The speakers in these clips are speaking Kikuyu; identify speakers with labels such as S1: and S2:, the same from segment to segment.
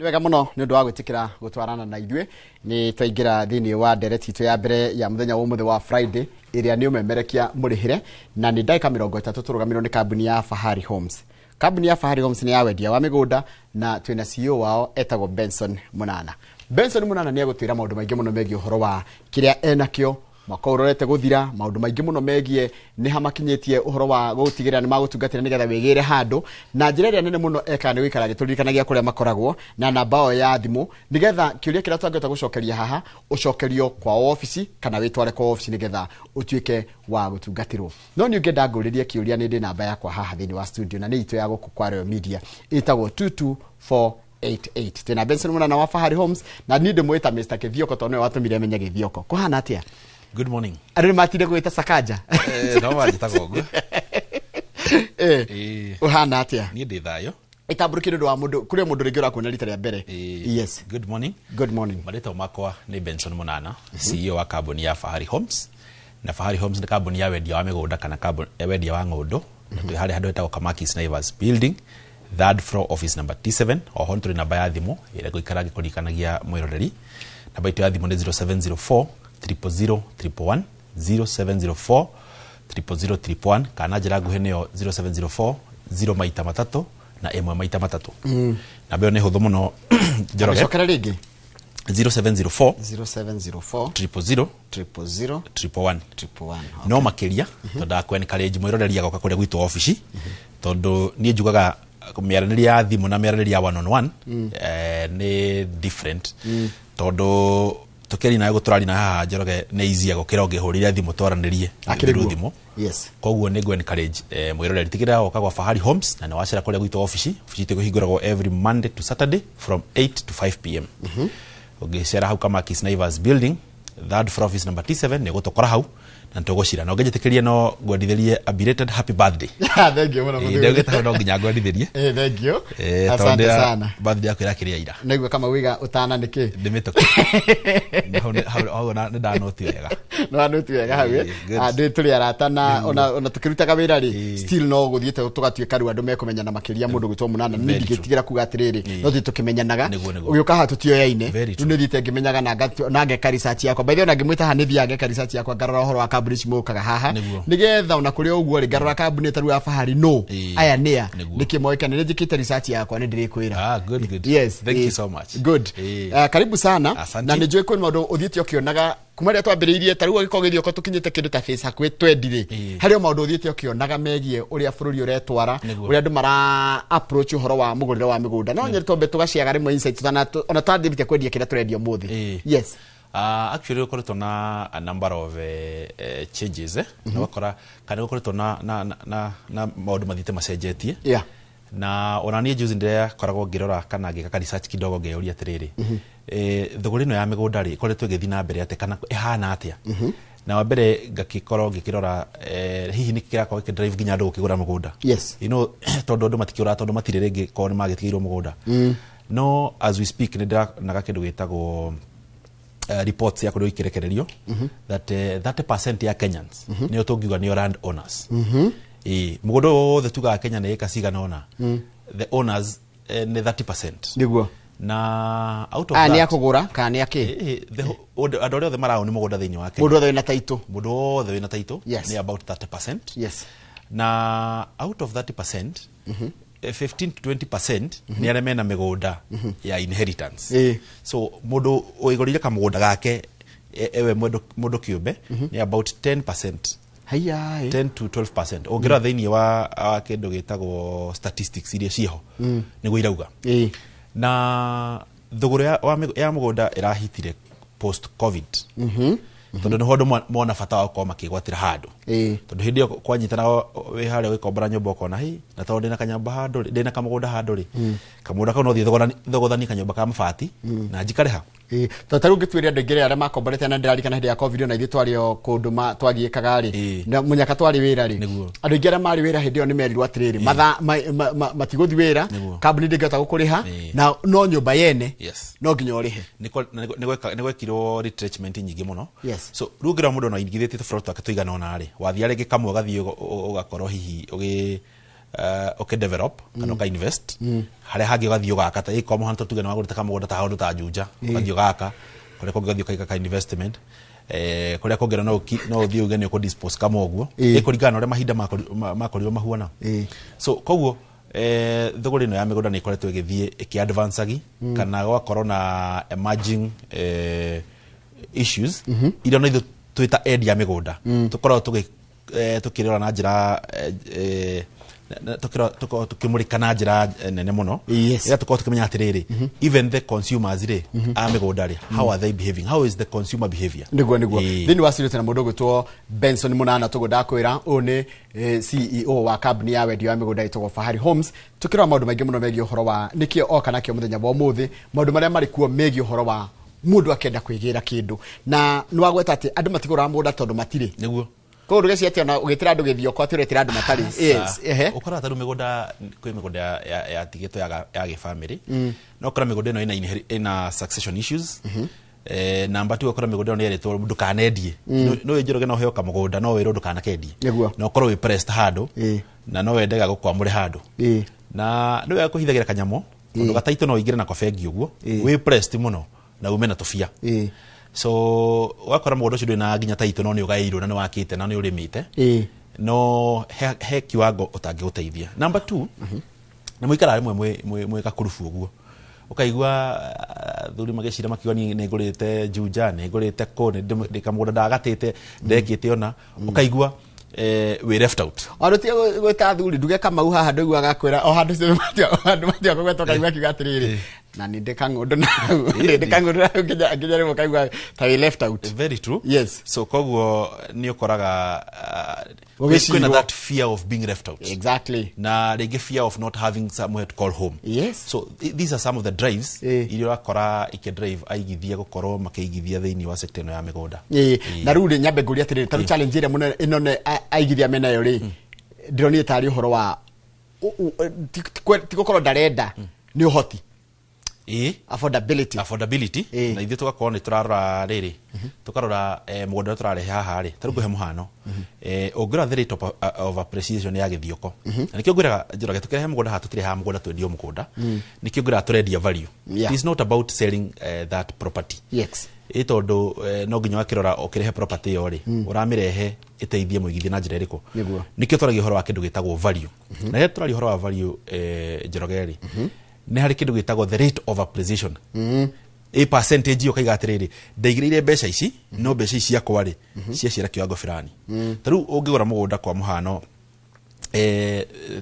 S1: Wega mũno nĩ ũndũ wa gwĩtĩkĩra gũtwarana na ithuĩ. Nĩ twaingĩra thĩinĩ wa ndereti itũ ya mbere ya mũthenya wa ũmũthĩ wa Friday, ĩrĩa nĩ ũmemerekia mũrĩhĩre, na nĩ ndagĩka 30 tũrũgamĩrĩirwo nĩ kambuni ya Fahari Homes. Kambuni ya Fahari Homes nĩ ya wendia wa mĩgũnda, na twĩna CEO wao etagwo Benson Munana. Benson Munana nĩ egũtwĩra maũndũ maingĩ mũno megiĩ ũhoro wa kĩrĩa enakĩo mwaka ũyũ ũrorete gũthira, maũndũ maingĩ mũno megiĩ nĩ ha makinyĩtie ũhoro wa gũtigĩrĩra nĩ magũtungatĩra nĩgetha wĩgĩre handũ, na njĩra ĩrĩa nene mũno ekaga nĩ gũikara agĩtũririkanagia kũrĩa makoragwo na namba yao ya thimũ, nĩgetha kĩũria kĩrĩa twangĩhota gũcokeria haha ũcokerio kwa obici kana wĩtware kwa obici nĩgetha ũtuĩke wa gũtungatĩrwo. No niĩ ũngĩenda ngũrĩrie kĩũria, nĩ ndĩ namba yakwa haha thĩinĩ wa studio, na nĩ itũ ya gũkũ kwa Royal Media, ĩtagwo 22488. Twĩna Benson Munana wa Fahari Homes, na niĩ ndĩmwĩta Mr. Kĩthioko tondũ nĩwe watũmire menye Gĩthioko. Kũhana atĩa?
S2: Good morning.
S1: Andũ nĩ matinde gwĩta Sakaja.
S2: No manjĩtaga ũguo.
S1: Ũhana atĩa?
S2: Niĩ ndĩ thayũ.
S1: Ĩtambũrũkie nĩ ũndũ wa mũndũ kũrĩ mũndũ rĩngĩ ũrakuona rita rĩa mbere. Yes.
S2: Good morning.
S1: Good morning.
S2: Marĩtwa makwa nĩ Benson Munana, CEO wa kambuni ya Fahari Homes. Na Fahari Homes nĩ kambuni ya wendia wa mĩgũnda kana kambuni ya wendia wa ng'ũndũ. Na twĩ harĩa handũ hetagwo Kamakis Naivas Building, third floor, office number T7. Oho nĩ tũrĩ namba ya thimũ ĩrĩa ngũikara ngĩkũririkanagia mwĩroreri. Namba itũ ya thimũ nĩ 0704 000 111, 0704 000 111, kana na njĩra nguhĩ nĩyo 0704 0 maita matatũ na ĩmwe maita matatũ. Namba ĩyo nĩ hũthũ mũno, Njoroge.
S1: Cokera rĩngĩ.
S2: 0704
S1: 0704
S2: 000
S1: 000
S2: 111.
S1: 111.
S2: No makĩria tondũ ndakũ encourage mwĩroreri agoka kũrĩa gwitũ obici, tondũ niĩ njugaga mĩaranĩrie ya thimũ na mĩaranĩrie ya one on one nĩ different, tondũ tũkĩaria nawe gũtũraria na haha, Njoroge, nĩ easier gũkĩra ũngĩhũrĩre thimũ twaranĩrie
S1: Akĩrĩ
S2: through
S1: guo.
S2: thimũ.
S1: Yes.
S2: Koguo nĩ ngũ encourage mwĩroreri, tigĩrĩra woka gwa Fahari Homes na nĩ wacera kũrĩa gwitũ obici. Obici itũ ĩhingũragwo every Monday to Saturday from 8 to 5 p.m. Ũngĩcera hau Kamakis Naivas Building, third floor, office number T7, nĩ ũgũtũkora hau na nĩtũgũcira, na ũngĩnjĩtĩkĩria no ngwendithĩrie a belated happy birthday.
S1: Thank you mũno, mũthuri.
S2: Ndaugĩte hau no nginya ngwendithĩrie.
S1: Thank you.
S2: Tondũ
S1: Asante sana.
S2: Birthday yaku ĩrakĩrĩ ya ira.
S1: Naigua kama wiga ũtana nĩkĩ.
S2: Ndĩmĩtũke. Hau nĩ ndanoti wega.
S1: No anũti wega hau.
S2: Good.
S1: Ndĩ tũrĩ arata na ona tũkĩrutaga wĩra rĩ, still no gũthiĩte tũgatuĩka rĩu andũ mekũmenyana makĩria mũndũ gwĩtwo Mũnana. Niĩ
S2: Very true.
S1: ndingĩtigĩra kuga atĩrĩrĩ, no thiĩ tũkĩmenyanaga.
S2: Nĩguo, nĩguo.
S1: Ũgĩũka haha tũtioyaine.
S2: Very
S1: Rĩu
S2: true.
S1: nĩ thiĩte ngĩmenyaga na ngeka research yakwa. By the way, ona ngĩmwĩta haha nĩ thiaga ngeka research yakwa, ngarora ũhoro wa kambuni ici mũkaga haha, nĩgetha ona kũrĩ o ũguo rĩ, ngarora kambuni ĩtarĩ ya Fahari no aya nĩa nĩkĩ moĩkane. Nĩ njĩkĩte research yakwa, nĩ ndĩrĩkwĩra.
S2: Ah, good, good.
S1: Yes.
S2: Thank you so much.
S1: Good. Karibu sana.
S2: Asante.
S1: Na nĩ njũĩ kwĩ maũndũ ũthiĩte ũkĩonaga kuma rĩrĩa twambĩrĩirie, ta rĩu agĩkorwo gĩthioko tũkinyĩte kĩndũ ta phase hakuhĩ 20 rĩ, harĩ o maũndũ ũthiĩte ũkĩonaga megiĩ ũrĩa bũrũri ũretwara, ũrĩa andũ mara approach ũhoro wa mũgũrĩre wa mĩgũnda. No nyende twambe tũgaciaga rĩmwe insight ona twambĩrĩtie kwendia kĩrĩa tũrendia ũmũthĩ. Yes.
S2: Actually ũkoretwo na a number of changes, na ũgakora kana ũkoretwo na maũndũ mathiĩte macenjetie. Na ona niĩ juzi ndĩrakoragwo ngĩrora kana ngĩka ka research kidogo, ngeyũria atĩrĩrĩ, thũgũrĩ ĩno ya mĩgũnda rĩ, ĩkoretwo ĩgĩthiĩ na mbere atĩa kana ĩhana atĩa? Na wa mbere ngakĩkorwo ngĩkĩrora hihi nĩkĩ kĩrakorwo gĩkĩdrive nginya andũ gũkĩgũra mũgũnda. Tondũ andũ matikĩũraga tondũ matirĩ rĩngĩ korwo nĩ magĩtigĩirwo mũgũnda. No as we speak nĩ ndĩronaga kĩndũ gĩtagwo reports ya kũrĩa ikĩrekererio that 30% ya Kenyans nĩo tũngiuga nĩo land owners. Mũgũnda wothe tugaga Kenya nĩ ĩka cigana ũna, the owners nĩ 30%. Na out of
S1: Aya nĩ
S2: that,
S1: akũgũra kana nĩ akĩ?
S2: Andũ arĩa othe maraoni mũgũnda thĩinĩ wa Kenya.
S1: Mũndũ wothe wĩna taitũ.
S2: Mũndũ wothe wĩna taitũ nĩ about 30%. Na out of 30%, 15 to 20% nĩ arĩa mena mĩgũnda ya inheritance. So mũndũ ũigũrĩire kamũgũnda gake ewe mũndũ kĩũmbe nĩ about 10%.
S1: Haiya.
S2: 10 to 12% ũngĩrora thĩinĩ wa kĩndũ gĩtagwo statistics iria ciĩho nĩguo irauga. Na thũgũrĩ ya mũgũnda ĩrahitire post COVID, tondũ nĩho andũ mona bata wa gũkorwo makĩgwatĩra handũ, tondũ hĩndĩ ĩyo kwanyitana wĩ harĩa ũgĩkombora nyũmba ũkona hi na tondũ ndĩna kanyũmba handũ rĩ, ndĩna kamũgũnda handũ rĩ, kamũgũnda kau no thiĩ thogothanie kanyũmba ka mabati na njikarĩha.
S1: Tondũ ta rĩu ngĩtuĩria andũ aingĩ arĩa makomborete, na ndĩrarikana hĩndĩ ya COVID ona ithuĩ twarĩ o kũndũ twagiĩkaga rĩ, na mũnyaka twarĩ wĩra rĩ, andũ aingĩ arĩa marĩ wĩra hĩndĩ ĩyo nĩ merirwo atĩrĩrĩ, mathaa matigũthiĩ wĩra, kambuni ndĩngĩhota gũkũrĩha, na no nyũmba yene no nginya ũrĩhe.
S2: Nĩ gwekirwo retrenchment nyingĩ mũno. So rĩu ũngĩrora mũndũ ona aigithĩtie tũburoti twake tũigana ũna rĩ, wathiĩ rĩngĩ kamwe ũgathiĩ ũgakorwo hihi ũgĩ ũkĩ develop kana ũka invest harĩa hangĩ ũgathiĩ ũgaka ta kwa mũhano tuge nĩ wagũrĩte kamũgũnda ta handũ ta Juja, ũgathiĩ ũgaka kũrĩa kũngĩ, ũgathiĩ ũkaiga ka investment, kũrĩa kũngĩ no ũthiĩ uge nĩ ũkũ dispose kama ũguo, ĩkũringana na ũrĩa mahinda makorirwo mahuana. So koguo thũgũrĩ ĩno ya mĩgũnda nĩ ĩkoretwo ĩgĩthiĩ ĩkĩ advance kana gwakorwo na emerging issues iria no ithuĩ twĩ ta endia mĩgũnda tũkoragwo tũkĩrora na njĩra tukimurika na njĩra nene mũno. Ĩrĩa tũkorwo tũkĩmenya atĩrĩrĩ, even the consumers rĩ a mĩgũnda rĩ, how are they behaving, how is the consumer behavior?
S1: Nĩguo thĩinĩ wa studio tena mũndũ ũgwĩtwo Benson Munana, tũgũ ndakwĩra ũyũ nĩ CEO wa kambuni ya wendia wa mĩgũnda ĩtagwo Fahari Homes. Tukĩrora maũndũ maingĩ mũno megiĩ ũhoro wa nĩkĩo oka nakĩo mũthenya wa ũmũthĩ, maũndũ marĩa marĩ kuo megiĩ ũhoro wa mũndũ akĩenda kwĩgĩra kĩndũ, na nĩ wagweta atĩ andũ matigũraga mũgũnda tondũ matirĩ.
S2: Nĩguo.
S1: Koguo ndũgeciria atĩ ona ũgĩtĩra andũ gĩthioko atĩ ũretĩra andũ matarĩ. Yes, ehe.
S2: Ũkoraga ta rĩu mĩgũnda, kwĩ mĩgũnda yatigĩtwo ya gĩbamĩrĩ, no ũkora mĩgũnda ĩno ĩna succession issues. Namba 2, ũkora mĩgũnda ĩno nĩ yerĩtwo ndũkanendie. No Njoroge no ũheo kamũgũnda no wĩrwo ndũkanakendie, na ũkorwo wĩ pressed handũ na no wendega gũkwamũre handũ, na nĩ wega kũhithagĩra kanyamũ tondũ gataitũ no ũingĩre nako bengi ũguo wĩ pressed mũno na ume na tũbia. So ũgakora mũgũnda ũcio ndũrĩ na nginya taitũ, no nĩ ũgaĩirwo na nĩ wakĩte na nĩ ũrĩmĩte, no he kiwango ũtangĩgũteithia. Number 2, nĩ mũikaraga rĩmwe mwĩ gakurubu ũguo, ũkaigua athuri magĩcira makiuga niĩ nĩ ngũrĩte Juja, nĩ ngũrĩte kũ, nĩ kamũgũnda ndagatĩte, ndekĩte ona, ũkaigua wĩ left out.
S1: Ona tiga gwĩta athuri, nduge Kamau haha ndũiguaga akwĩra o handũ handũ matiga kũgweta, ũkaigua akiuga atĩrĩrĩ, na nĩ ndĩ kang'ũndũ nau, nĩ ndĩ kang'ũndũ nau, nginya rĩmwe ũkaigua ta wĩ left out.
S2: Very true.
S1: Yes.
S2: So koguo nĩ ũkoraga kwĩna that fear of being left out.
S1: Exactly.
S2: Na rĩngĩ fear of not having somewhere to call home.
S1: Yes.
S2: So these are some of the drives iria ũrakora ikĩdrive aigithia gũkorwo makĩigithia thĩinĩ wa sector ĩno ya mĩgũnda.
S1: Na rĩu rĩ, nyambe ngũrie atĩrĩrĩ, ta rĩu challenge ĩrĩa mũno ĩno aigithia menayo rĩ, ndĩronire tarĩ ũhoro wa ti gũkorwo ndarenda, nĩ ũhoti. Affordability.
S2: Affordability. Na ithuĩ tũgakorwo nĩ tũrarora rĩrĩ, tũkarora mũgũnda ũrĩa tũrarehe haha rĩ, ta rĩu ngũhe mũhano, ũngĩrora the rate of appreciation ya gĩthioko, na nĩkĩo ngwĩraga Njoroge tũkĩrehe mũgũnda haha tũtirehaga mũgũnda twendio mũgũnda, nĩkĩo ngwĩraga tũrendia value. It is not about selling that property.
S1: Yes.
S2: Ĩ tondũ no nginya ũgakĩrora ũkĩrehe property ĩyo rĩ, ũramĩrehe ĩteithie mũigithia na njĩra ĩrĩkũ. Nĩkĩo twaragia ũhoro wa kĩndũ gĩtagwo value. Na rĩrĩa tũraria ũhoro wa value, Njoroge rĩ, nĩ harĩ kĩndũ gĩtagwo the rate of appreciation. Ĩ percentage ũkaiga atĩrĩrĩ, ndaigĩrĩire mbeca ici, no mbeca ici ciakwa rĩ ciaciara kiwango fulani. Ta rĩu ũngĩgũra mũgũnda kwa mũhano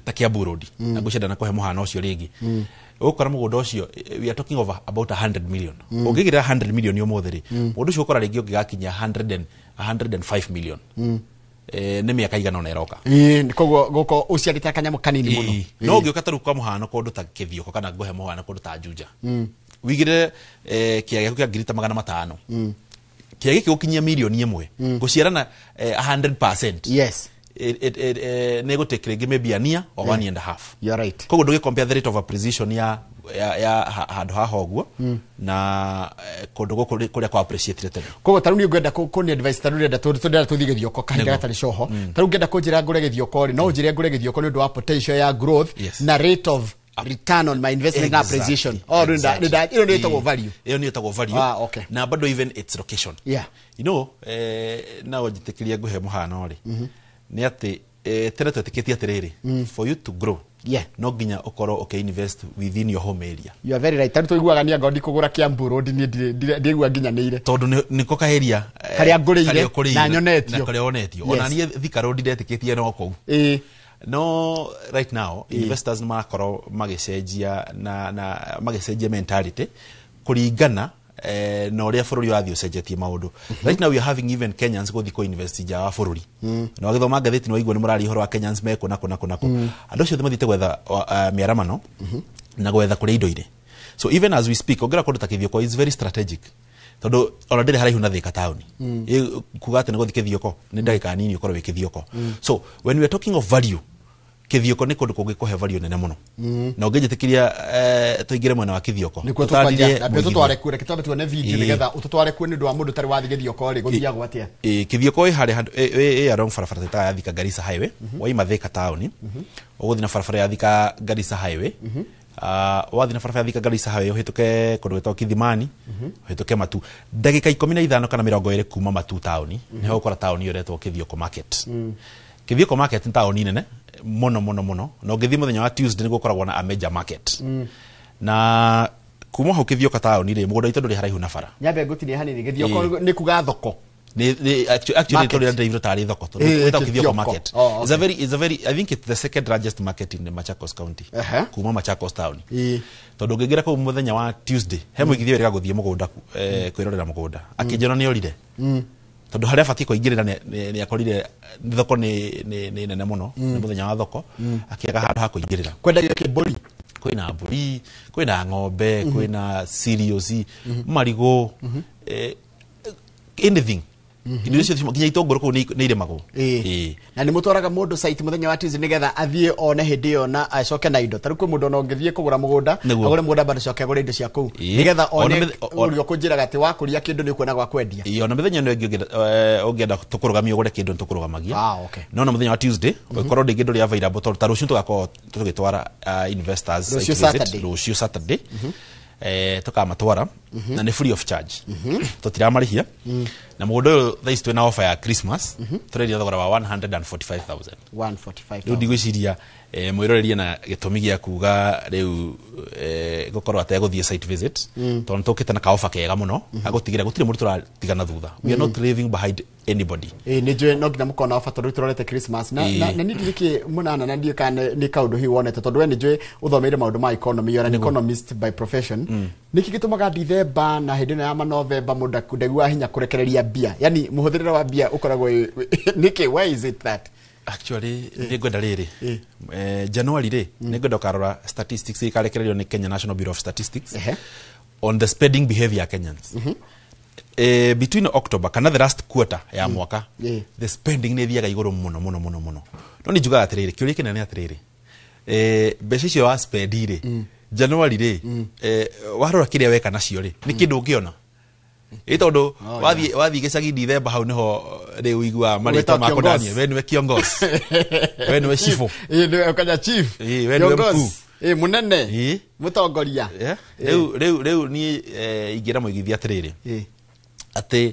S2: ta Kiambu Road, na ngwĩciria ndanakuhe mũhano ũcio rĩngĩ, ũgũkora mũgũnda ũcio, we are talking of about 100 million. Ũngĩigĩrĩra 100 million ũmũthĩ rĩ, mũgũnda ũcio ũgũkora rĩngĩ ũngĩgakinya 105 million. Nĩ mĩaka igana ũna ĩroka.
S1: Koguo gũko ũciarĩte kanyamũ kanini mũno.
S2: No ũngĩũka ta rĩu kwa mũhano kũndũ ta Kĩthioko, kana ngũhe mũhano kũndũ ta Juja, wĩigĩrĩre kĩaya gĩaku kĩa ngiri ta 500, kĩaya gĩkĩ gũkinyia mirioni 1, gũciarana 100%.
S1: Yes.
S2: Nĩ ĩgũtake rĩngĩ maybe a year or 1.5 years.
S1: You're right.
S2: Koguo ndũgĩ compare the rate of appreciation ya handũ haha ũguo na kũndũ gũkũ kũrĩa kwa appreciate tene.
S1: Koguo ta rĩu niĩ ngwenda kũni advice, ta rĩu ndĩrenda tũndĩrenda tũthiĩ gĩthioko kahinda gatarĩ coho, ta rĩu ngenda kũnjĩra ngũre gĩthioko rĩ, no ũnjĩre ngũre gĩthioko nĩ ũndũ wa potential ya growth na rate of return on my investment na appreciation. Oh, ĩno nĩ ĩtagwo value.
S2: Ĩyo nĩ ĩtagwo value.
S1: Okay.
S2: Na bado even its location.
S1: Yeah.
S2: You know, na njĩtĩkĩrie ngũhe mũhano rĩ, nĩ atĩ tene twetĩkĩtie atĩrĩrĩ, for you to grow, no nginya ũkorwo ũkĩ invest within your home area.
S1: You are very right. Tarĩu tũiguaga nĩ anga ndikũgũra Kiambu Road, niĩ ndiigua nginyanĩire
S2: tondũ nĩko ka area
S1: harĩa ngũrĩire na nyonetio,
S2: na kũrĩa wonetio. Ona niĩ Thika Road ndetĩkĩtie no kũu. No right now investors nĩ marakorwo magĩcenjia na magĩcenjia mentality kũringana na ũrĩa bũrũri ũrathiĩ ũcenjetie maũndũ. Right now we are having even Kenyans gũthiĩ kũ invest nja wa bũrũri. Na wagĩthoma ngathĩti nĩ waigua nĩ mũraria ũhoro wa Kenyans mekũ na kũ na kũ na kũ. Andũ acio othe mathiĩte gwetha mĩaramano na gwetha kũrĩa indo irĩ. So even as we speak, ũngĩra kũndũ ta Kĩthioko is very strategic. Tondũ ona ndĩrĩ haraihu na Thika taũni. Kuga atĩ nĩ gũthiĩ Kĩthioko nĩ ndagĩka nini ũkorwo wĩ Kĩthioko. So when we are talking of value, Kithioko nĩ kũndũ kũngĩkũhe value nene mũno, na ũngĩnjĩtĩkĩria tũingĩre mwena wa Kithioko.
S1: Nĩkuo
S2: tũtarĩrie
S1: tũkwanja
S2: mũigithia.
S1: Tũtware kuo, reke twambe tuone video nĩgetha ũtũtware kuo, nĩ ũndũ wa mũndũ ũtarĩ wathiĩ Gĩthioko rĩ, gũthiagwo atĩa?
S2: Ĩ, Kithioko ĩ harĩa handũ ĩ along barabara twĩtaga ya Thika Garissa Highway. Waima Thika taũni, ũgũthiĩ na barabara ya Thika Garissa Highway. Wathiĩ na barabara ya Thika Garissa Highway, ũhĩtũke kũndũ gwĩtagwo Kithimani, ũhĩtũke Matu, ndagĩka 15 kana 20 kuma Matu taũni, nĩho ũkora taũni ĩyo ĩretwo Kithioko Market. Kithioko Market nĩ taũni nene mũno mũno mũno, na ũngĩthiĩ mũthenya wa Tuesday nĩguo ũkoragwo na a major market. Na kuma hau Kithioko taũni rĩ, mũgũnda witũ ndũrĩ haraihu na bara.
S1: Nyambe ngũtinie hanini, Gĩthioko nĩ kuga thoko?
S2: Actually
S1: Market.
S2: tũrĩa ndĩraigua tarĩ thoko tondũ wĩtagwo Kithioko
S1: Kithioko.
S2: Market.
S1: Oh,
S2: It's a very, I think it's the second largest market in Machakos County kuma Machakos town, tondũ ũngĩingĩra kũu mũthenya wa Tuesday, he mũigithia wĩrĩga gũthiĩ mũgũnda kwĩrorera mũgũnda, akĩnjĩra nĩ orire tondũ harĩa abatiĩ kũingĩrĩra nĩ akorire thoko nĩ nene mũno, nĩ mũthenya wa thoko, akĩaga handũ ha kũingĩrĩra.
S1: Kwendagio kĩmbũri?
S2: Kwĩna mbũri, kwĩna ng'ombe, kwĩna cereals, marigũ, anything, indo icio nginya itũngũrũ kũu nĩ irĩmagwo. Ĩĩ.
S1: Na nĩ mũtwaraga mũndũ site mũthenya wa Tuesday nĩgetha athiĩ one hĩndĩ ĩyo na acoke na indo? Tarĩu kwĩ mũndũ ona ũngĩthiĩ kũgũra mũgũnda, agũre mũgũnda bado acoke agũre indo cia kũu, nĩgetha one ũrĩa ũkũnjĩraga atĩ wakũria kĩndũ nĩ ũkuona gwa kwendia?
S2: Ĩĩ, ona mĩthenya ĩno ĩngĩ ũngĩenda tũkũrũgamia ũgũre kĩndũ, nĩ tũkũrũgamagia. No na mũthenya wa Tuesday ũngĩkorwo rĩngĩ ndũrĩ available, tondũ ta rũciũ tũgakorwo tũgĩtwara investors
S1: Rũciũ
S2: site visit.
S1: Saturday.
S2: Rũciũ Saturday tũkamatwara na nĩ free of charge, tũtiramarĩhia. Na mũgũnda ũyũ thaa ici twĩna offer ya Christmas, tũrendia thogora wa 145,000.
S1: 145.
S2: Rĩu ndigwĩciria mwĩrorerie na gĩtũmi gĩa kuga rĩu gũkorwo ategũthiĩ site visit, tondũ nĩtũkĩte na kaofa kega mũno agũtigĩra gũtirĩ mũndũ tũratigana thutha. We are not leaving behind anybody.
S1: Ĩĩ, nĩ njũĩ no nginya mũkorwo na offer tondũ rĩu tũrorete Christmas na na niĩ ndirĩ mũnana na ndiũĩ kana nĩ kaũndũ hihi wonete, tondũ we nĩ njũĩ ũthomeire maũndũ ma economy, you are an economist by profession. Nĩkĩ gĩtũmaga Dithemba na hĩndĩ ĩno ya manovemba mũndũ ndaiguaga hinya kũrekereria mbia, yani mũhũthĩrĩre wa mbia ũkoragwo nĩkĩ? Why is it that?
S2: Actually nĩ ngwenda rĩrĩ, January rĩ, nĩ ngwenda ũkarora statistics ikarekererio nĩ Kenya National Bureau of Statistics on the spending behavior ya Kenyans between October kana the last quarter ya mwaka. The spending nĩ ĩthiaga igũrũ mũno mũno mũno mũno, no nĩ njugaga atĩrĩrĩ, kĩũria kĩnene atĩrĩrĩ, mbeca icio wa spend rĩ January rĩ, warora kĩrĩa weka nacio rĩ, nĩ kĩndũ ũngĩona ĩ tondũ wathiĩ gĩcagi Dithemba, hau nĩho rĩu ũiguaga marĩtwa
S1: Wĩtagwo
S2: makũndanie
S1: kiongozi.
S2: We nĩwe kiongozi, we nĩwe cibũ.
S1: Ĩĩ, nĩwe ũkanya chief.
S2: Ĩĩ, we nĩwe
S1: Kiongozi.
S2: mkuu.
S1: Ĩĩ, mũnene, mũtongoria.
S2: Yeah. Rĩu niĩ ingĩra mũigithia atĩrĩrĩ, atĩ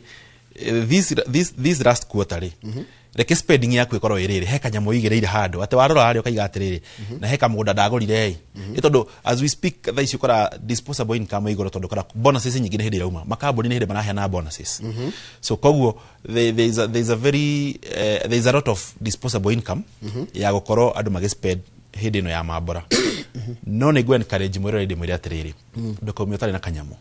S2: this last quarter rĩ, reke spending yaku ĩkorwo ĩ rĩrĩ, he kanyamũ ũigĩrĩire handũ atĩ warora harĩa ũkaiga atĩrĩrĩ, na he kamũgũnda ndagũrire ĩ. Ĩ tondũ as we speak thaa ici ũkora disposable income ĩ igũrũ, tondũ ũkora bonuses nyingĩ nĩ hĩndĩ irauma, makambuni nĩ hĩndĩ maraheana bonuses. So koguo there is a very there is a lot of disposable income ya gũkorwo andũ magĩspend hĩndĩ ĩno ya mambora. No nĩ ngũ encourage mwĩrore, ndĩmwĩre atĩrĩrĩ, ndũkaume ũtarĩ na kanyamũ.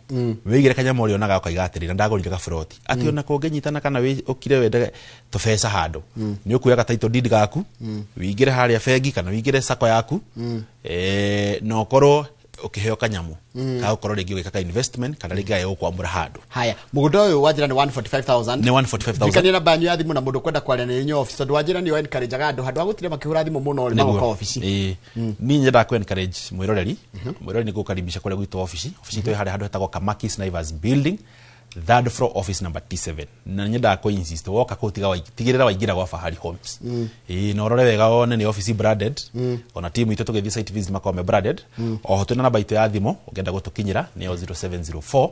S2: Wĩigĩre kanyamũ ũrĩa onaga ũkaiga atĩrĩrĩ, na ndagũrire gaburoti, atĩ ona kũngĩnyitana kana ũkire wende tũbeca handũ, nĩ ũkuoya title deed gaku, wĩingĩre harĩa bengi kana wĩingĩre sacco yaku, na ũkorwo ũkĩheo kanyamũ ka gũkorwo rĩngĩ ũgĩka ka investment kana rĩngĩ gagũkwamũra handũ.
S1: Haya, mũgũnda ũyũ wanjĩra nĩ 145,000?
S2: Nĩ 145,000.
S1: Njikania namba yanyu ya thimũ na mũndũ kwenda kwaria na inyuĩ office, tondũ wanjĩra nĩ encourage andũ handũ ha gũtinda makĩhũra thimũ mũno rĩ, magoka ofici.
S2: Ĩĩ. Niĩ nyendaga ku encourage mwĩroreri. Mwĩroreri nĩ gũkaribisha kũrĩa gwitũ ofici. Ofici itũ ĩ harĩa handũ hetagwo Kamakis Naivas Building, third floor, office number T7. Na nyendaga ku insist woka kũu, tiga tigĩrĩra waingĩra gwa Fahari Homes. Ĩĩ, na ũrore wega wone nĩ office branded. Ona team itũ tũgĩthiĩ site visit makoragwo me branded. Oho twĩna namba itũ ya thimũ ũngĩenda gũtũkinyĩra, nĩyo 0704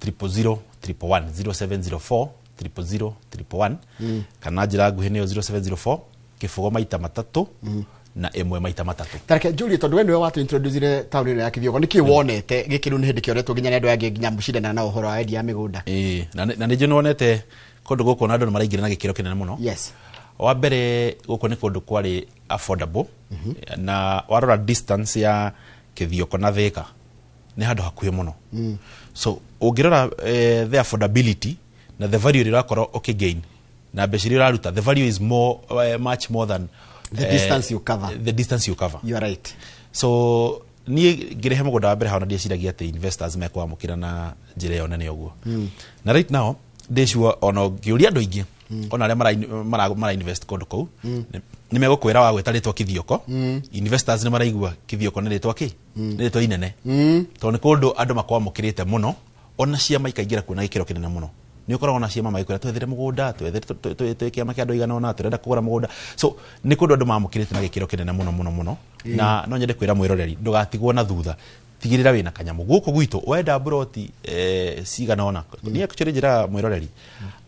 S2: 000 111, 0704 000 111, kana njĩra nguhĩ nĩyo 0704 kĩbũgũ maita matatũ na ĩmwe maita matatũ.
S1: Tareke njurie, tondũ we nĩwe watu introducire taũni ĩno ya Kithioko, nĩkĩ wonete gĩkĩ rĩu nĩ hĩndĩ kĩoretwo nginya nĩ andũ angĩ nginya mũcindanaga na ũhoro wa wendia wa mĩgũnda?
S2: Ĩĩ, na nĩ nĩwonete kũndũ gũkũ na andũ nĩ maraingĩra na gĩkĩro kĩnene mũno. Wa mbere, gũkũ nĩ kũndũ kwarĩ affordable, na warora distance ya Kithioko na Thika nĩ handũ hakuhĩ mũno. So ũngĩrora the affordability na the value ĩrĩa ũrakorwo ũkĩgain na mbeca iria ũraruta, the value is more, much more than
S1: the distance you cover.
S2: The distance you cover.
S1: You are right.
S2: So niĩ ngĩrehe mũgũnda wa mbere hau na ndieciragia atĩ investors mekwamũkĩra na njĩra ĩyo nene ũguo. Na right now ndĩ sure ona ũngĩũria andũ aingĩ Ona arĩa mara invest kũndũ kũu nĩ megũkwĩra wa gwĩta rĩtwa Kithioko. Investors nĩ maraigua Kithioko nĩ rĩtwa kĩ, nĩ rĩtwa inene, tondũ nĩ kũndũ andũ makwamũkĩrĩte mũno. Ona ciama ikaingĩra kuo na gĩkĩro kĩnene mũno. Nĩ ũkoragwo na ciama magĩkwĩra twethere mũgũnda, twethere twĩ kĩama kĩa andũ aigana ũna, tũrenda kũgũra mũgũnda. So nĩ kũndũ andũ mamũkĩrĩte na gĩkĩro kĩnene mũno mũno mũno. Na no nyende kwĩra mwĩroreri, ndũgatigwo na thutha, tigĩrĩra wĩna kanyamũ gũkũ gwitũ. Wenda mburoti cigana ũna, niĩ actually njĩraga mwĩroreri,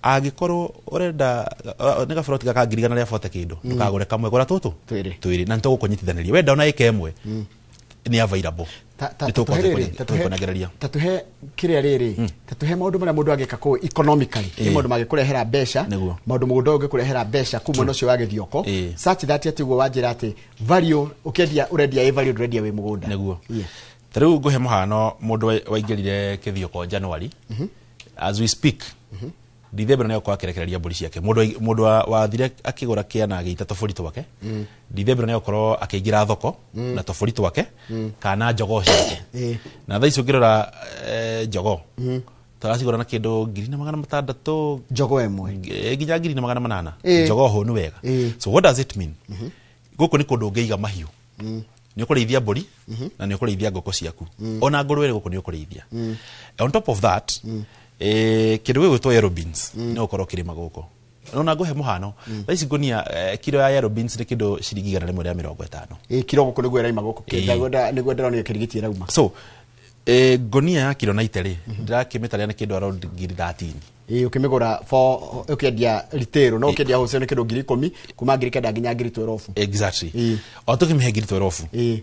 S2: angĩkorwo ũrenda nĩ gaburoti gaka 140,000 kĩndũ, ndũkagũre kamwe, gũra tũtũ
S1: Twĩrĩ.
S2: Twĩrĩ, na nĩtũgũkũnyitithanĩria. Wenda ona ĩka ĩmwe nĩ available.
S1: Ta
S2: Nĩtũgũkorwo
S1: tũhe rĩrĩ, ta tũhe-
S2: tũkũnengereria.
S1: Ta tũhe kĩrĩa rĩrĩ, ta tũhe maũndũ marĩa mũndũ angĩka kũu economically, nĩ maũndũ mangĩkũrehera mbeca, maũndũ mũgũnda ũyũ ũngĩkũrehera mbeca kuu mwena ũcio wa Gĩthioko, such that atĩ ũguo wanjĩra atĩ value ũkĩendia ũrendia ĩ value, ndũrendia wĩ mũgũnda.
S2: Nĩguo. Ta rĩu ngũhe mũhano, mũndũ waingĩrire Kĩthioko January, as we speak Dithemba nĩ egũkorwo akĩrekereria mbũri ciake. Mũndũ wathire akĩgũra kĩana gĩita tũbũri twake, Dithemba nĩ egũkorwo akĩingĩra thoko na tũbũri twake kana njogoo ciake. Na thaa ici ũngĩrora, njogoo tũracigũra na kĩndũ 1,600.
S1: Njogoo ĩmwe?
S2: Nginya 1,800. Njogoo hũnu wega. So what does it mean? Gũkũ nĩ kũndũ ũngĩiga mahiũ, nĩ ũkũrĩithia mbũri na nĩ ũkũrĩithia ngũkũ ciaku, ona ngũrwe gũkũ nĩ ũkũrĩithia. On top of that, kĩndũ gĩgwĩtwo yellow beans nĩ ũkorwo ũkĩrĩma gũkũ. Nona ngũhe mũhano, thaa ici ngũnia, kiro ya yellow beans nĩ kĩndũ ciringi 150.
S1: Ĩ, kiro gũkũ nĩguo ĩraima gũkũ. Nĩguo ndĩronire kĩrigiti ĩrauma.
S2: So ngũnia ya kiro 90 rĩ, ndĩrakĩmĩtarĩra nĩ kĩndũ around ngiri 13.
S1: Ĩ, ũkĩmĩgũra for ũkĩendia retail, no ũkĩendia wholesale nĩ kĩndũ 10,000, kuma 9,000 nginya 12,000.
S2: Exactly. O tũkĩmĩhe ngiri 12,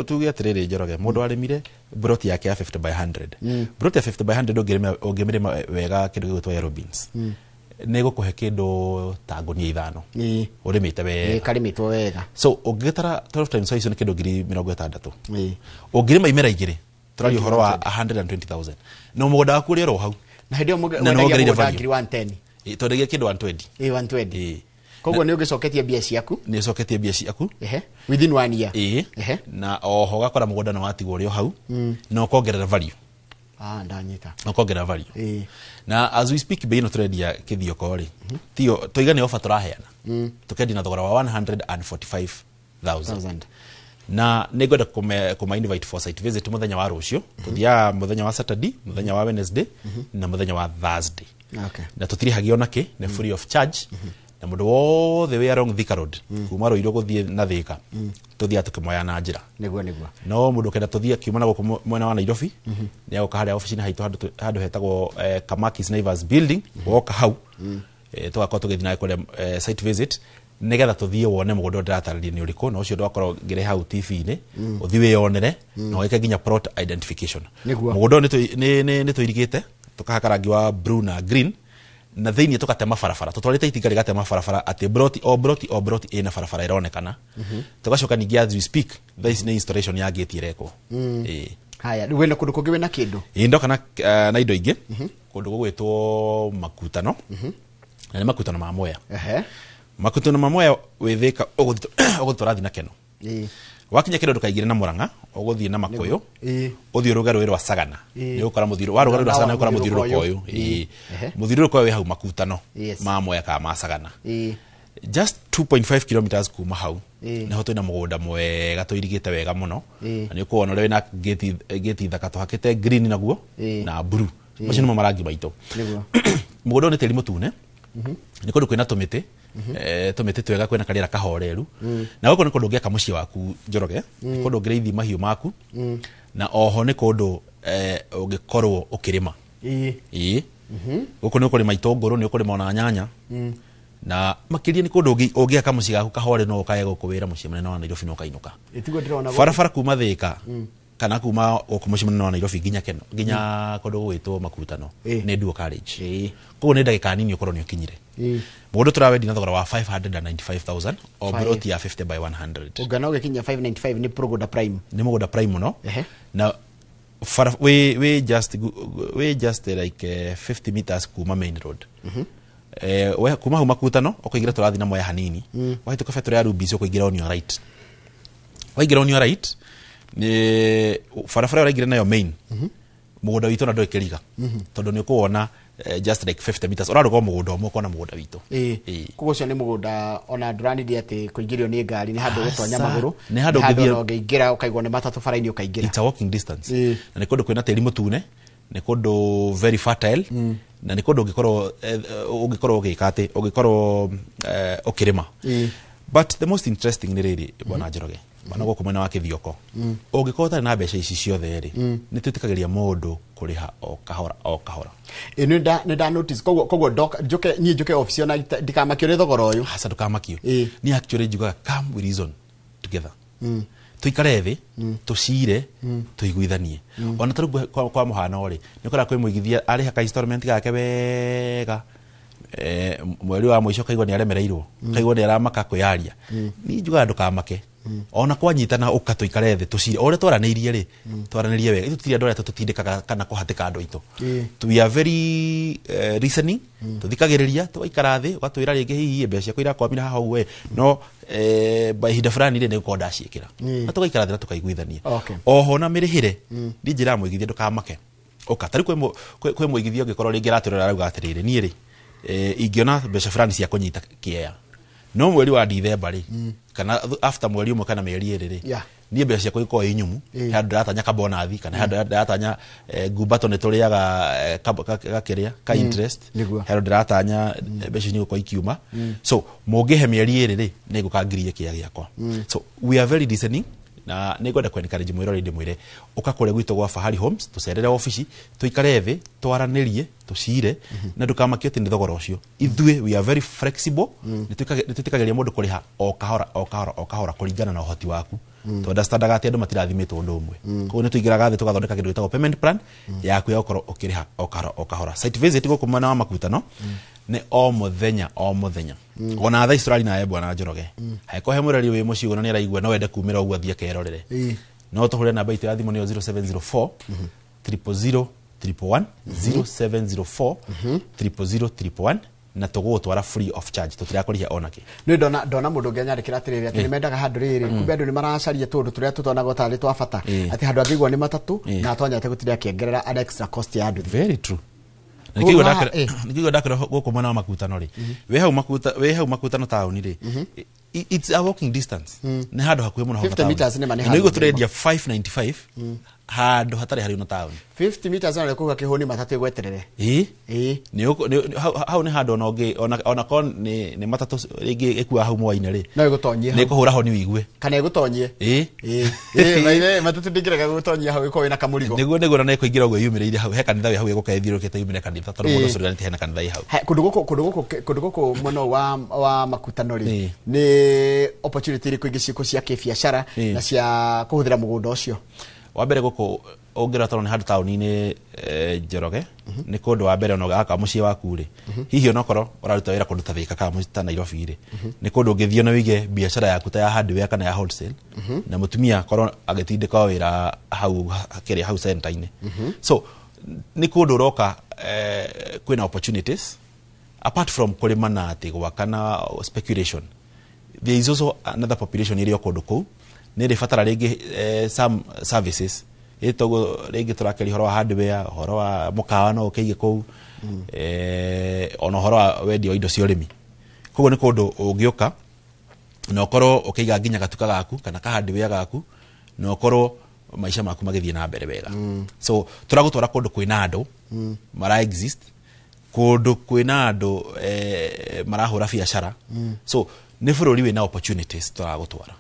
S2: tuge atĩrĩrĩ, Njoroge, mũndũ arĩmire broti yake ya 50 by 100, broti ya 50 by 100, ũngĩmĩrĩma wega kĩndũ gĩgwĩtwo yellow beans, nĩ ĩgũkũhe kĩndũ ta ngũnia 5 ũrĩmĩte wega.
S1: Karĩmĩtwo wega.
S2: So ũngĩgĩtara 12 times 5 nĩ kĩndũ 60,000. Ũngĩrĩma imera igĩrĩ, tũraria ũhoro wa 120,000, no mũgũnda waku ũrĩ oro hau.
S1: Na hĩndĩ ĩyo
S2: Na nĩ
S1: wendagia
S2: wongereire
S1: mũgũnda
S2: value.
S1: ngiri 110?
S2: Ĩ, twendagia kĩndũ 120.
S1: Ĩ, 120. Koguo nĩ ũgĩcoketie mbia ciaku.
S2: Nĩ ũcoketie mbia ciaku.
S1: Within one year.
S2: Ĩ. Na oho ũgakora mũgũnda nĩ watigwo ũrĩ o hau na ũkongerera value.
S1: Ah, ndanyita.
S2: Na ũkongerera value. Na as we speak, bei ĩno tũrendia Kĩthioko rĩ, tiyo tũiga nĩ offer tũraheana, tũkendia na thogora wa 145,000.
S1: Thousand.
S2: Na nĩ ngwenda kũma invite for site visit mũthenya wa rũciũ. Tũthiaga mũthenya wa Saturday, mũthenya wa Wednesday na mũthenya wa Thursday. Na tũtirĩhagia ona kĩ, nĩ free of charge. Na mũndũ wothe wĩ along Thika Road, kuma Ruiru gũthiĩ na Thika, tũthiaga tũkĩmoya na njĩra.
S1: Nĩguo.
S2: No mũndũ ũkenda tũthiĩ akiuma na gũkũ mwena wa Nairobi, nĩ agoka harĩa obici-inĩ haitũ, handũ hetagwo Kamakis Naivas building. Woka hau, tũgakorwo tũgĩthiĩ nawe kũrĩa site visit, nĩgetha tũthiĩ wone mũgũnda ũrĩa ndĩratarĩria nĩ ũrĩkũ, na ũcio ndwakorwo ngĩrehe hau TV-inĩ, ũthiĩ wĩyonere na ũgĩke nginya plot identification. Mũgũnda ũyũ nĩ tũirigĩte, tũkahaka rangi wa blue na green, na thĩinĩ tũgatema barabara, tũtwarĩte itinga rĩgatema barabara atĩ broti o broti o broti ĩna barabara ĩronekana. Tũgacoka ningĩ, as we speak, thaa ici nĩ installation ya gate ĩrekwo. Ĩĩ.
S1: Haya, rĩu wĩna kũndũ kũngĩ wĩna kĩndũ?
S2: Ĩĩ, ndoka na indo ingĩ kũndũ gũgwĩtwo Makutano, na nĩ Makutano ma Mwea. Makutano ma Mwea wĩ Thĩka, ũgũthiĩ tũrathiĩ na Keno. Wakinya kĩndũ, ndũkaingĩre na Mũrang'a, ũgũthiĩ na Makũyũ, ũthiĩ ũrũge rũĩ rwa Sagana. Nĩ ũgũkora mũthiũrũ warũga rũĩ rwa Sagana, nĩ ũgũkora mũthiũrũrũko ũyũ. Ĩĩ. Mũthiũrũrũko ũyũ wĩ hau Makutano ma Mwea kana ma Sagana, just 2.5 kilometers kuma hau, niho twina mũgũnda mwega tũirigĩte wega mũno. Na nĩ ũkuona ũrĩa wĩna gate thaka tũhakĩte green naguo na blue. Macio nĩmo marangi maitũ. Mũgũnda ũyũ nĩ tĩri mũtune, nĩ kũndũ kwĩna tũmĩtĩ, tũmĩtĩ twega, kwĩna karĩera kahoreru, na gũkũ nĩ kũndũ ũngĩaka mũciĩ waku, Njoroge, nĩ kũndũ ũngĩrĩithi mahiũ maku, na oho nĩ kũndũ ũngĩkorwo ũkĩrĩma. Ĩĩ, gũkũ nĩ ũkũrĩma itũngũrũ, nĩ ũkũrĩma ona nyanya, na makĩria nĩ kũndũ ũngĩaka mũciĩ gaku kahore, no ũkae gũkũ wĩra mũciĩ mũnene wa Nairobi na ũkainũka.
S1: Ĩtiguo ndĩrona gũkũ.
S2: Barabara kuma Thĩka kana kuma gũkũ mũciĩ mũnene wa Nairobi nginya Keno, nginya kũndũ gũgwĩtwo Makutano, nĩ dual carriage. Koguo nĩ ndagĩka nini ũkorwo nĩ ũkinyire. Mũgũnda tũrawendia na thogora wa 595,000 o broti ya 50 by 100.
S1: Ũngana ũgĩkinya 595 nĩ mũgũnda prime.
S2: Nĩ mũgũnda prime mũno. Na bara wĩ just like 50 meters kuma main road. We kuma hau Makutano ũkũingĩra tũrathiĩ na Mwea hanini, wahĩtũka betũrũ ya Rubis, ũkũingĩra on your right. Waingĩra on your right, nĩ barabara ĩyo ũraingĩra nayo main, mũgũnda witũ na ndũĩ kĩriga, tondũ nĩ ũkũwona. just like 50 meters ũraruga mũgũnda ũmwe ũkona mũgũnda witũ.
S1: Koguo ũcio nĩ mũgũnda ona ndũranithia atĩ kũingĩrio nĩ ngari, nĩ handũ ũgũtonya magũrũ,
S2: nĩ handũ ũngĩthiĩ
S1: ũngĩingĩra ũkaigwo nĩ matatũ bara-inĩ ũkaingĩra.
S2: It's a walking distance. Na nĩ kũndũ kwĩna tĩri mũtune, nĩ kũndũ very fertile, na nĩ kũndũ ũngĩkorwo ũgĩka atĩ ũngĩkorwo ũkĩrĩma. But the most interesting nĩ rĩrĩ, bwana Njoroge, bwana gũkũ mwena wa Kĩthioko, ũngĩkorwo ũtarĩ na mbeca ici ciothe rĩ, nĩ twĩtĩkagĩria mũndũ kũrĩha o kahora o kahora.
S1: Nĩ nda notice koguo njoke niĩ njoke office ona ndikamakio nĩ thogora ũyũ.
S2: Aca, ndũkamakio. Niĩ actually njugaga come we reason together, tuikare thĩ, tũcire, tũiguithanie. Ona tarĩu kwa mũhano rĩ, nĩ ũkoraga kwĩ mũigithia arĩha ka installment gake wega, mweri wa mũico kaigua nĩ aremereirwo, kaigua nĩ aramaka kwĩyaria. Niĩ njugaga ndũkamake, ona kwanyitana ũka tũikare thĩ tũcire o ũrĩa twaranĩirie rĩ, twaranĩrie wega. Ithuĩ tũtirĩ andũ arĩa tũtindĩkaga kana kũhatĩka andũ aitũ. We are very reasoning, tũthikagĩrĩria, tũgaikara thĩ, ũgatwĩra rĩngĩ hihi mbeca ciakwa irakwamire haha ũguo, no by ihinda fulani rĩ, nĩgũkorwo ndaciĩkĩra, na tũgaikara thĩ na tũkaiguithania. Oho na mĩrĩhĩre, niĩ njĩraga mũigithia ndũkamake, ũka. Tarĩu kwĩ mũigithia ũngĩkorwo rĩngĩ aratwĩrora arauga atĩrĩrĩ, niĩ rĩ, ingĩona mbeca fulani cia kũnyita kĩea, no mweri wa Dithemba rĩ, kana after mweri ũmwe kana mĩeri ĩrĩ rĩ, niĩ mbeca ciakwa ikorwo i nyumu, he handũ ndĩratanya kabonathi, kana he handũ ndĩratanya ngumbato nĩ tũrĩaga gakĩrĩa ka interest, he handũ ndĩratanya mbeca icio nĩgũkorwo ikiuma, so mũngĩhe mĩeri ĩrĩ rĩ, nĩngũka ngirie kĩea gĩakwa. So we are very listening, na nĩ ngwenda kwencourage mwĩroreri ndĩmwĩre ũka kũrĩa gwitũ gwa Fahari Homes, tũcerere obici, tũikare thĩ, twaranĩrie, tũcire, na ndũkamakio atĩ nĩ thogora ũcio. Ithuĩ we are very flexible, nĩ twĩtĩkagĩria mũndũ kũrĩha o kahora o kahora o kahora kũringana na ũhoti waku. Tũunderstandaga atĩ andũ matirathimĩtwo ũndũ ũmwe, koguo nĩ tũingĩraga thĩ tũgathondeka kĩndũ gĩtagwo payment plan yaku ya gũkorwo ũkĩrĩha o kahora o kahora. Site visit gũkũ mwena wa Makutano nĩ o mũthenya o mũthenya, ona thaa ici tũrari nawe bwana Njoroge, hangĩkorwo he mũreri wĩ mũciĩ ũguo na nĩ araigua no wende kumĩra ũguo athiĩ akerorere, no tũhũre namba itũ ya thimũ, nĩyo 0704 000 111, 0704 000 111, na tũgũgũtwara free of charge, tũtirakũrĩhia ona kĩ.
S1: Nĩ ndona mũndũ ũngĩ anyandĩkĩra atĩrĩrĩ atĩ nĩ mendaga handũ rĩrĩ, kumbe andũ nĩ maracaria tũndũ tũrĩa tũtonagwo tarĩ twa bata, atĩ handũ angĩigua nĩ matatũ na atonyete gũtinda akĩongerera an extra cost ya nduthi.
S2: Very true. Na
S1: Koguo
S2: nĩkĩo nĩkĩo ndakĩra gũkũ mwena wa Makutano rĩ, wĩ hau Makutano taũni rĩ, it's a walking distance, nĩ handũ hakuhĩ mũno hau
S1: 50
S2: taũni.
S1: Meters nĩ ma nĩ
S2: Na
S1: handũ
S2: nĩguo tũrendia 595 handũ hatarĩ harĩ na taũni.
S1: 50 meters na kuga kĩhũni matatũ ĩgweterere.
S2: Nĩ hau nĩ handũ ona ũngĩ ona korwo nĩ matatũ rĩngĩ ĩkuaga hau mwaine rĩ,
S1: no ĩgũtonyie
S2: nĩ
S1: hau.
S2: ĩkũhũra honi wĩigue.
S1: Kana ĩgũtonyie. Ĩĩ, maithe matatũ ndingĩrega gũgũtonyia hau ĩkorwo ĩna kamũrigo.
S2: Nĩguo na nĩkũingĩra ũguo yumĩrĩire hau he kanitha wĩ hau ĩgũka ĩthiũrũrũkĩte yumĩre kanitha tondũ mũndũ ũcio ũriganĩtie hena kanitha ĩ hau.
S1: Kũndũ gũkũ mwena wa Makutano rĩ, nĩ opportunity irĩkũ ingĩ ciĩkuo cia kĩbiacara na cia kũhũthĩra mũgũnda ũcio?
S2: Wa mbere gũkũ ũngĩrora tondũ nĩ handũ taũni-inĩ, Njoroge, nĩ kũndũ wa mbere ona gaka mũciĩ waku rĩ, hihi onokorwo ũraruta wĩra kũndũ ta Thika kana mũciĩ ta Nairobi rĩ, nĩ kũndũ ũngĩthiĩ na wĩige biacara yaku ta ya hardware kana ya wholesale, na mũtumia akorwo agĩtindĩka o wĩra hau kĩrĩa hau center-inĩ. So nĩ kũndũ ũroka kwĩna opportunities apart from kũrĩma na atĩ gwaka na speculation. There is also another population ĩrĩ o kũndũ kũu nĩ ĩrĩbatara rĩngĩ some services ĩtoguo rĩngĩ tũrakĩria ũhoro wa hardware, ũhoro wa mũkawa no ũkĩige kũu, ona ũhoro wa wendia wa indo cia ũrĩmi. Koguo nĩ kũndũ ũngĩũka na ũkorwo ũkĩiga nginya gatuka gaku kana ka hardware gaku na ũkorwo maica maku magĩthiĩ na mbere wega. So tũragũtwara kũndũ kwĩna andũ mara exist, kũndũ kwĩna andũ marahũra biacara. So nĩ bũrũri wĩna opportunities tũragũtwara.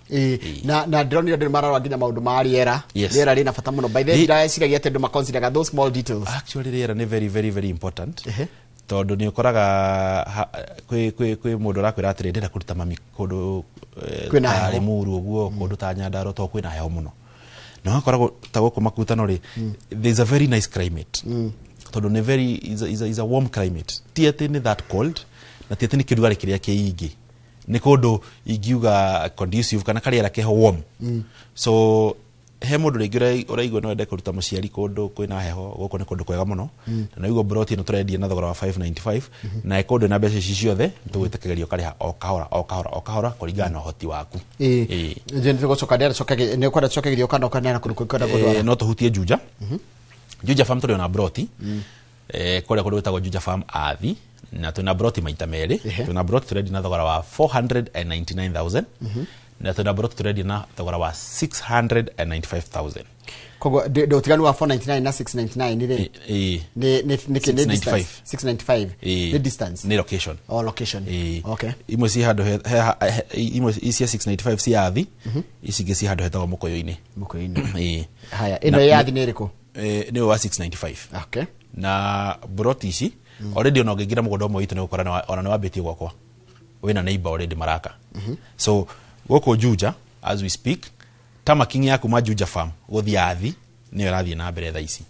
S1: Na ndĩronire andũ nĩ mararora nginya maũndũ ma rĩera. Rĩera rĩna bata mũno, by the way. Ndĩreciragia atĩ andũ maconsideraga those small details.
S2: Actually rĩera nĩ very very very important, tondũ nĩ ũkoraga kwĩ mũndũ ũrakwĩra atĩrĩ, ndĩrenda kũruta mami kũndũ
S1: Kwĩna
S2: ta
S1: heho.
S2: Limuru ũguo, kũndũ ta Nyandarua tondũ kwĩna heho mũno. Na ũgakora ta gũkũ Makutano rĩ, there is a very nice climate, tondũ nĩ very is a warm climate, ti atĩ nĩ that cold na ti atĩ nĩ kĩrugarĩ kĩrĩa kĩingĩ. Nĩ kũndũ ingiuga conducive kana karĩera keho warm. So he mũndũ rĩngĩ ũraigua no ende kũruta mũciari kũndũ kwĩna heho, gũkũ nĩ kũndũ kwega mũno. Na nĩguo broti ĩno tũrendia na thogora wa 595, na ĩ kũndũ na mbeca ici ciothe tũgwĩtĩkagĩria ũkarĩha o kahora o kahora o kahora kũringana na ũhoti waku.
S1: Nĩ tũgũcoka ndĩra nĩ ũkwenda tũcoke gĩthio kana ũkaneana kũndũ kũngĩ kwenda gũtwara?
S2: No tũhutie Juja. Juja Farm tũrĩ ona broti. Kũrĩa kũndũ gwĩtagwo Juja Farm Athi, na twĩna broti maita merĩ. Twĩna broti tũrendia na thogora wa 499,000, na twĩna broti tũrendia na thogora wa 695,000.
S1: Koguo ũtiganu wa 499 na 699 rĩ, nĩ distance? 695 nĩ distance?
S2: Nĩ location.
S1: Oh, location. Okay.
S2: Imwe ci handũ imwe cia 695 ci Athi, ici ingĩ ci handũ hetagwo Mũkũyũ-inĩ.
S1: Mũkũyũ-inĩ. Haya, ĩno ya Athi nĩ ĩrĩkũ?
S2: Nĩ wa 695.
S1: Okay.
S2: Na broti ici already ona ũngĩingĩra mũgũnda ũmwe witũ nĩ ũgũkora ona nĩ wambĩtie gwakwa wĩna neighbor already maraka. So gũkũ Juja as we speak, tamaking ya kuma Juja Farm gũthiĩ Athi nĩyo ĩrathiĩ na mbere thaa ici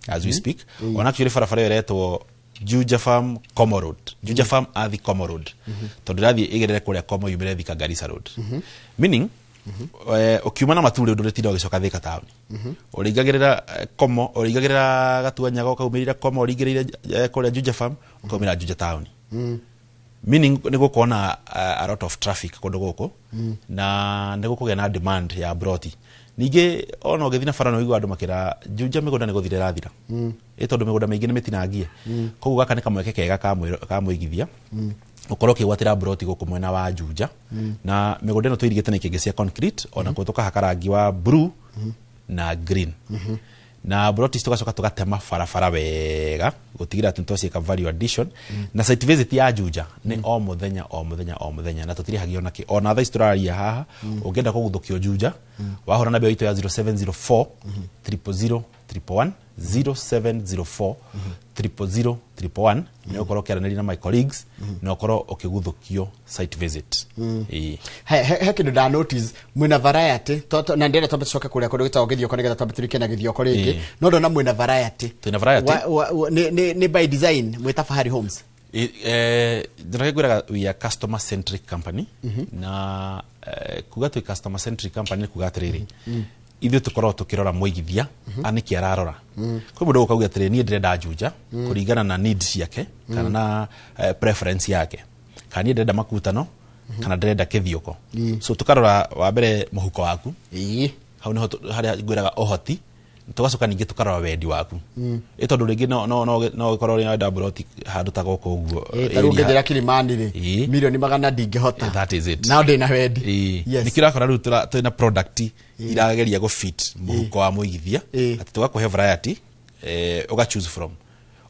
S2: as we speak. Ona actually barabara ĩyo ĩretwo Juja Farm Como Road, Juja Farm Athi Como Road, tondũ ĩrathiĩ ĩgerere kũrĩa Como yumĩre Thika Garissa Road. Meaning ũkiuma na Matuu rĩu ndũrĩtinda ũgĩcoka Thika taũni, ũringagĩrĩra Como, ũringagĩrĩra Gatuanyaga, ũkaumĩrĩra Como, ũringĩrĩire kũrĩa Juja Farm, ũkaumĩra Juja taũni. Meaning nĩ gũkorwo na a lot of traffic kũndũ gũkũ, na nĩ gũkũgĩa na demand ya broti. Ningĩ ona ũgĩthiĩ na bara nĩ ũiguaga andũ makĩra Juja mĩgũnda nĩ gũthira ĩrathira, ĩ tondũ mĩgũnda mĩingĩ nĩ mĩtinangie. Koguo gaka nĩ kamweke kega ka mũigithia ũkorwo ũkĩgwatĩra broti gũkũ mwena wa Juja. Na mĩgũnda ĩno tũirigĩte na ikĩngĩ cia concrete, ona kuo tũkahaka rangi wa blue na green. Na broti tũgacoka tũgatema barabara wega gũtigĩrĩra atĩ nĩtwaciĩka value addition. Na site visit ya Juja nĩ o mũthenya o mũthenya o mũthenya, na tũtirĩhagio nakĩ. Ona thaa ici tũraria haha, ũngĩenda kũguthũkio Juja, wahũra namba itũ ya 0704 000 111, 0704 000 111, nĩ ũkorwo ũkĩaranĩria na my colleagues na ũkorwo ũkĩguthũkio site visit.
S1: He kĩndũ nda notice mwĩna variety, na ndĩrenda twambe tũcoke kũrĩa kũndũ gwĩtagwo Gĩthioko nĩgetha twambe tũrike na Gĩthioko rĩngĩ, no ndona mwĩna variety.
S2: Twĩna variety.
S1: Nĩ by design mwĩta Fahari Homes?
S2: Njĩra ngwĩraga we are customer centric company. Na kuga twĩ customer centric company nĩ kuga atĩrĩrĩ, ithuĩ tũkoragwo tũkĩrora mũigithia nĩkĩ ararora. Kwĩ mũndũ ũkauga atĩrĩrĩ, niĩ ndĩrenda Juja kũringana na needs ciake kana na preference yake, kana niĩ ndĩrenda Makutano kana ndĩrenda Kĩthioko. So tũkarora wa mbere mũhuko waku, hau nĩho harĩa ngwĩraga ũhoti. Tũgacoka ningĩ tũkarora wendi waku, ĩ tondũ rĩngĩ no ũkorwo ũrenda broti handũ ta gũkũ ũguo.
S1: Ta rĩu ũngĩnjĩra Kilimani rĩ, milioni 100 ndingĩhota.
S2: That is it.
S1: No ndĩna wendi.
S2: Nĩkĩo ũrakora rĩu twĩna product irageria gũ fit mũhuko wa mũigithia, atĩ tũgakũhe variety, ũga choose from.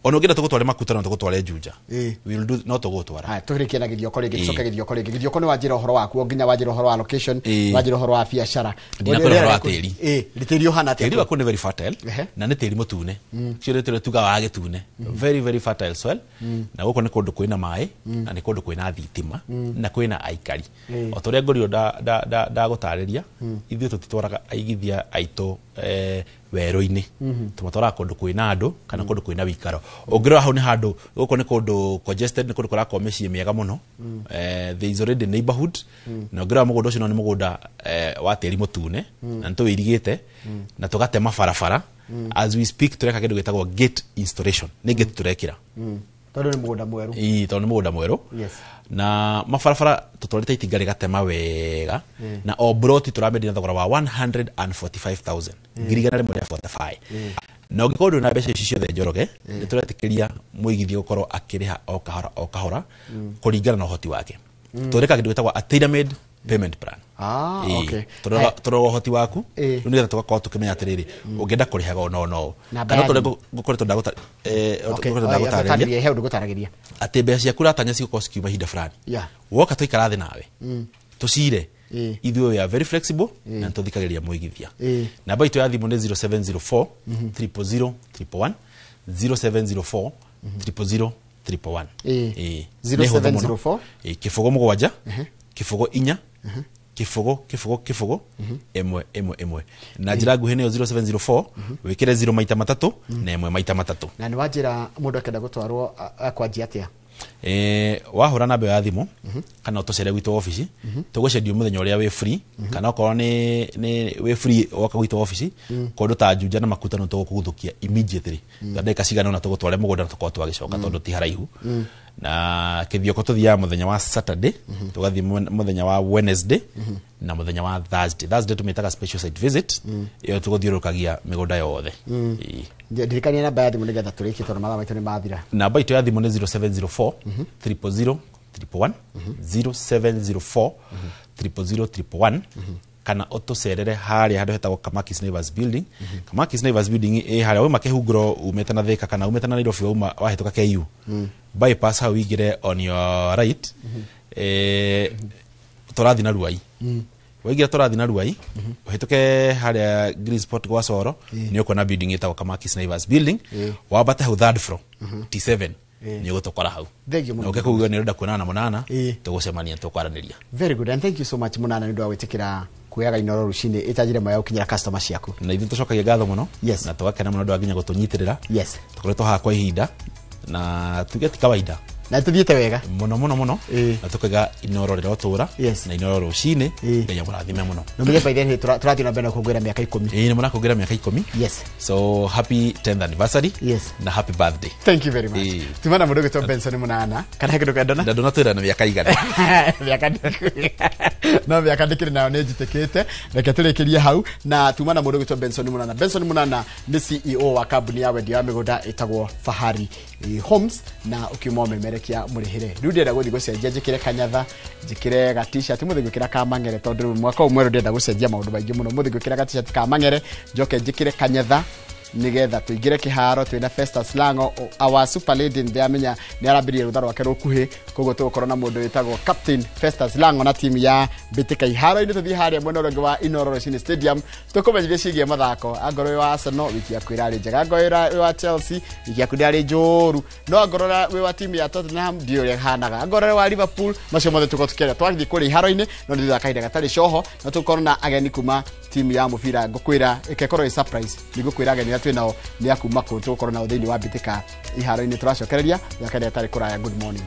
S2: Ona ũngĩenda tũgũtware Makutano, tũgũtware Juja, we will do, no tũgũtwara.
S1: Haya, tũrĩkie na Gĩthioko rĩngĩ, tũcoke Gĩthioko rĩngĩ. Gĩthioko nĩ wanjĩra ũhoro wakuo, nginya wanjĩra ũhoro wa location, wanjĩra ũhoro wa biacara.
S2: Ndinakwĩra ũhoro wa tĩri.
S1: Tĩri ũhana atĩa?
S2: Tĩri waku nĩ very fertile, na nĩ tĩri mũtune. Ũcio nĩ tĩri tugaga wa gĩtune. Very very fertile soil. Na gũkũ nĩ kũndũ kwĩna maĩ, na nĩ kũndũ kwĩna thitima, na kwĩna aikari. O ta ũrĩa ngorirwo ndagũtarĩria, ithuĩ tũtitwaraga aigithia aitũ werũ-inĩ. Tũmatwaraga kũndũ kwĩna andũ kana kũndũ kwĩna wĩikaro. Ũngĩrora hau nĩ handũ, gũkũ nĩ kũndũ congested, nĩ kũndũ kũrakwo mĩciĩ mĩega mũno. There is already neighborhood. Na ũngĩrora mũgũnda ũcio no nĩ mũgũnda wa tĩri mũtune, na nĩ tũwĩirigĩte, na tũgatema barabara. As we speak tũreka kĩndũ gĩtagwo gate installation. Nĩ gate tũrekĩra.
S1: Tondũ nĩ mũgũnda mwerũ.
S2: Ĩĩ, tondũ nĩ mũgũnda mwerũ. Na mabarabara tũtwarĩte itinga rĩgatema wega, na o broti tũramendia na thogora wa 145,000, 145,000. Na ũngĩkorwo ndũrĩ na mbeca ici ciothe Njoroge, nĩ tũretĩkĩria mũigithia gũkorwo akĩrĩha o kahora o kahora kũringana na ũhoti wake. Tũreka kĩndũ gĩtagwo a tailor-made payment plan. Tũrora ũhoti waku, rĩu nĩgetha tũgakorwo tũkĩmenya atĩrĩrĩ, ũngĩenda kũrĩhaga o no no. Kana tũrĩa ngũkoretwo ndagũtarĩria.
S1: He ũndũ ngũtaragĩria.
S2: Atĩ mbeca ciaku ũratanya cigũkorwo cikiuma ihinda fulani. Woka tũikara thĩ nawe, tũcire. Ithuĩ we are very flexible, na nĩtũthikagĩrĩria mũigithia. Namba itũ ya thimũ nĩ 0704 000 111, 0704 000 111.
S1: 0704
S2: 0 7 0 4 0 0 0 1 1 1. Na njĩra nguhĩ nĩyo 0704, wĩkĩre 0 maita matatũ na 1 maita matatũ.
S1: Na nĩ wanjĩra mũndũ akĩenda gũtwarwo akwanjia atĩa?
S2: Wahũra namba ya thimũ, kana ũtũcere gwitũ obici, tũgũcendio mũthenya ũrĩa wĩ free, kana okorwo nĩ wĩ free woka gwitũ obici, kũndũ ta Juja na Makutano tũgũkũguthũkia immediately. Ta ndagĩka cigana ũna tũgũtware mũgũnda na tũkorwo twagĩcoka tondũ ti haraihu. Na Kithioko tuthiaga muthenya wa Saturday, tugathie muthenya wa Wednesday na muthenya wa Thursday. Thursday tumitaga special site visit, iyo tuguthiurukagia migunda yothe.
S1: Ndirikania namba ya thimũ nĩgetha tũrĩkie tondũ mathaa maitũ nĩ mathira.
S2: Namba itũ ya thimũ nĩ 0704 000 111, 0704 000 111, kana ũtũcerere harĩa handũ hetagwo Kamakis Neighbors Building. Kamakis Neighbors Building ĩ harĩa wauma Kĩhunguro umĩte na Thika kana umĩte na Nairobi, wauma wahĩtũka KU bypass hau wĩingĩre on your right, tũrathiĩ na Ruai, waingĩra tũrathiĩ na Ruai ũhĩtũke harĩa Green Spot gwa Coro, nĩ ũkuona building ĩtagwo Kamakis Neighbors Building. Wambate hau third floor T7, nĩ ũgũtũkora hau.
S1: Thank you mũno.
S2: Na ũke kũu nĩ ũrenda kuonana na Mũnana, tũgũcemania, tũkwaranĩria.
S1: Very good, and thank you so much, Mũnana, nĩ ũndũ wa gwĩtĩkĩra kuoyaga Inoro rũcinĩ ĩtanjĩra ĩmwe ya gũkinyĩra customer ciaku.
S2: Na ithuĩ tũcokagia ngatho mũno na tũgakena mũno ũndũ wa nginya gũtũnyitĩrĩra. Tũkoretwo haha kwa ihinda na tuge ti kawaida.
S1: Na tũthiĩte wega.
S2: Mũno mũno mũno. Na tũkaiga Inoro rĩrotũra na Inoro rũcinĩ. Ngai amũrathime mũno.
S1: Na ũmenye by then tũrathiĩ na mbere na kũngũĩra mĩaka 10.
S2: Ĩĩ, nĩ mũrakũngũĩra mĩaka 10. So happy 10th anniversary na happy birthday.
S1: Thank you very much. Tuma na mũndũ ũgwĩtwo Benson Mũnana kana he kĩndũ kendana.
S2: Na ndũnatwĩra nĩ mĩaka igana.
S1: Mĩaka no mĩaka ndĩkĩrĩ nayo nĩ njitĩkĩte. Reke tũrĩkĩrie hau na tuma na mũndũ ũgwĩtwo Benson Mũnana. Benson Mũnana nĩ CEO wa kambuni ya wendia wa mĩgũnda ĩtagwo Fahari Homes, na ũkiuma ũmemerekia mũrĩhĩre. Rĩu ndĩrenda gũthiĩ gũcenjia, njĩkĩre kanyatha, njĩkĩre ga t-shirt, mũthĩ ngwĩkĩra ka mang'ere tondũ rĩu mwaka ũyũ mwerũ ndĩrenda gũcenjia maũndũ maingĩ mũno. Mũthĩ ngwĩkĩra ga t-shirt ka mang'ere, njoke njĩkĩre kanyatha nigetha tuingire kiharo twina Festus Lango, our super lady. Ndiamenya ni arambirie rutha rwake rukuhi, koguo tugukorwo na mundu witagwo Captain Festus Lango na timu ya Mbitika iharo-inĩ. Tuthie haria mwena ũrĩa ũngĩ wa Inoro Rũcinĩ Stadium tukumenyithie ciĩgiĩ mathako. Angorwo wĩ wa Arsenal, wiki yaku ĩrarĩ njega, angorwo wĩ wa Chelsea, wiki yaku ndĩrarĩ njũru, no angorwo wĩ wa timu ya Tottenham, ndiũĩ ũrĩa ĩhanaga, angorwo wĩ wa Liverpool, macio mothe tũkorwo tũkĩaria twathiĩ kũrĩa iharo-inĩ, no nĩ thutha wa kahinda gatarĩ coho. Na tũkorwo na ageni kuma timu ya mũbira, ngũkwĩra ĩkekorwo ĩ surprise, nĩngũkwĩra ageni arĩa twĩ nao nĩ a kuma kũ tũgũkorwo nao thĩinĩ wa Mbĩtĩka iharo-inĩ. Tũracokereria thutha wa kahinda gatarĩ kũraya. Good morning.